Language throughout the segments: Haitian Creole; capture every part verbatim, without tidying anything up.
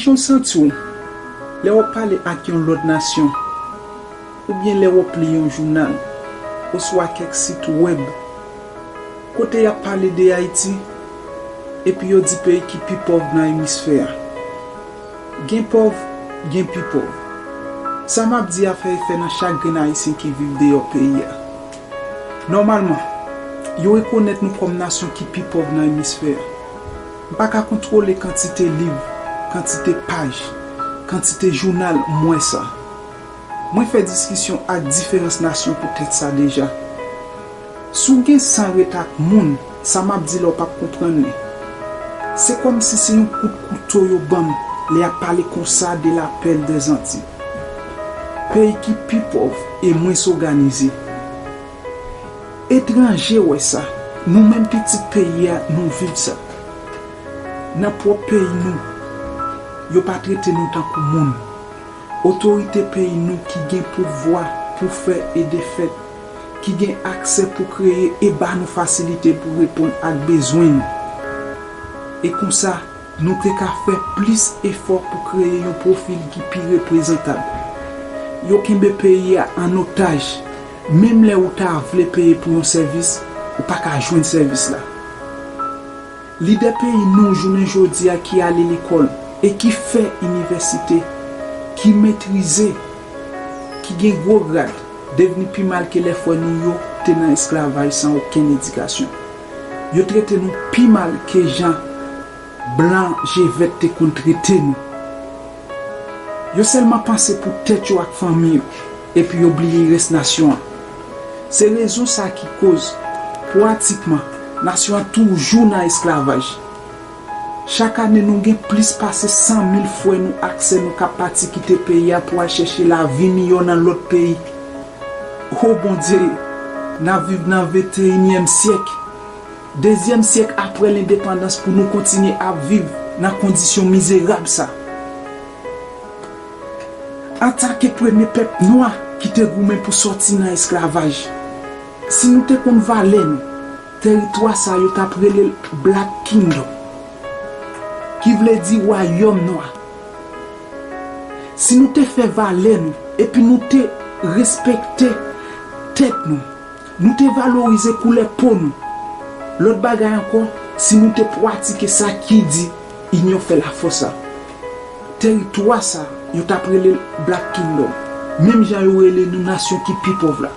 Jan w santi w lè w ap pale ak yon lòt nasyon, oubyen lè w ap li yon jounal oswa kèk sit wèb kote y ap pale de Ayiti, epi yo di peyi ki pi pòv nan emisfè a? Gen pòv, gen pi pòv. Sa m ap di a fè efè nan chak grenn Ayisyen ki viv deyò peyi a. Nòmalman, yo rekonèt nou kòm nasyon ki pi pòv nan emisfè a. M pa ka kontwole kantite liv, kantite paj, kantite jounal m wè sa. Mwen fè diskisyon ak diferans nasyon poutèt sa deja. Si w gen san ret ak moun, sa m ap di la w p ap konprann li. Se kòmsi se yon kout kouto yo ban m lè y ap pale konsa de la Perle des Antilles. Peyi ki pi pòv e mwens òganize. Etranje wè sa, nou menm pitit peyi a, nou viv sa. Nan pwòp peyi nou, yo pa trete nou tankou moun. Otorite peyi nou ki gen pouvwa pou fè e defèt, ki gen aksè pou kreye e ba nou fasilite pou reponn ak bezwen nou. E konsa, nou te ka fè plis efò pou kreye yon pwofil ki pi reprezantab. Yo kenbe peyi a an otaj, menm lè ou ta vle peye pou yon sèvis, ou pa ka jwenn sèvis la. Lidè peyi nou jounen jodi a ki ale lekòl e ki fè inivèsite, ki metrize, ki gen gwo grad, devni pi mal ke lè frè nou yo te nan esklavaj san okenn edikasyon. Yo trete nou pi mal ke jan blan je vèt te konn trete nou. Yo sèlman panse pou tèt yo ak fanmi yo, epi yo bliye rès nasyon an. Se rezon sa ki koz, pratikman, nasyon an toujou nan esklavaj. Chak ane, nou gen plis pase san mil frè nou ak sè nou k ap pati kite peyi a pou al chèche lavi miyò nan lòt peyi. O Bondye, n ap viv nan venteyinyèm syèk, dezyèm syèk apre lendepandans, pou nou kontinye ap viv nan kondisyon mizerab sa. Antanke premye pèp nwa ki te goumen pou sòti nan esklavaj, si nou te konn valè nou, teritwa sa yo t ap rele l Black Kingdom, ki vle di wayòm nwa. Si nou te fè valè nou, epi nou te respekte tèt nou, nou te valorize koulè po nou. Lòt bagay ankò, si nou te pratike sa ki di inyon fè lafòs la, teritwa sa, yo t ap rele l Black Kingdom, menm jan yo rele nou nasyon ki pi pòv la.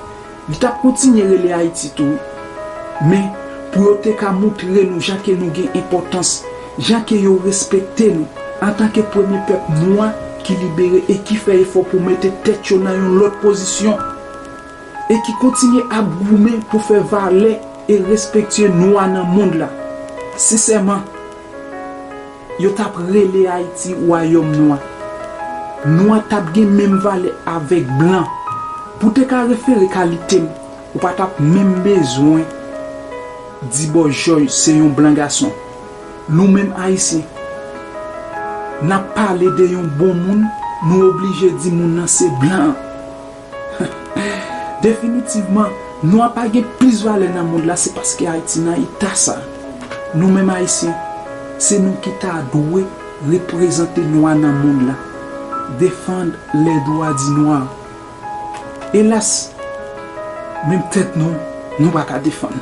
Li t ap kontinye rele Ayiti tou, wi. Men, pou yo te ka moutre nou jan ke nou gen enpòtans, jan ke yo respekte nou, antanke premye pèp nwa ki libere e ki fè efò pou mete tèt yo nan yon lòt pozisyon, e ki kontinye ap goumen pou fè valè e respekte nwa nan mond la. Sensèman, yo t ap rele Ayiti wayòm nwa. Nwa t ap gen menm valè avèk blan. Pou te ka refere kalite m, ou pa t ap menm bezwen di Bòjòy se yon blan gason. Nou menm Ayisyen, n ap pale de yon bon moun, nou oblije di moun nan se blan an. Definitivman, nwa pa gen plis valè nan mond la, se paske Ayiti nan eta sa. Nou menm Ayisyen, se nou ki ta dwe reprezante nwa nan mond la, defann les droits du noir. Elas, menm tèt nou, nou pa ka defann.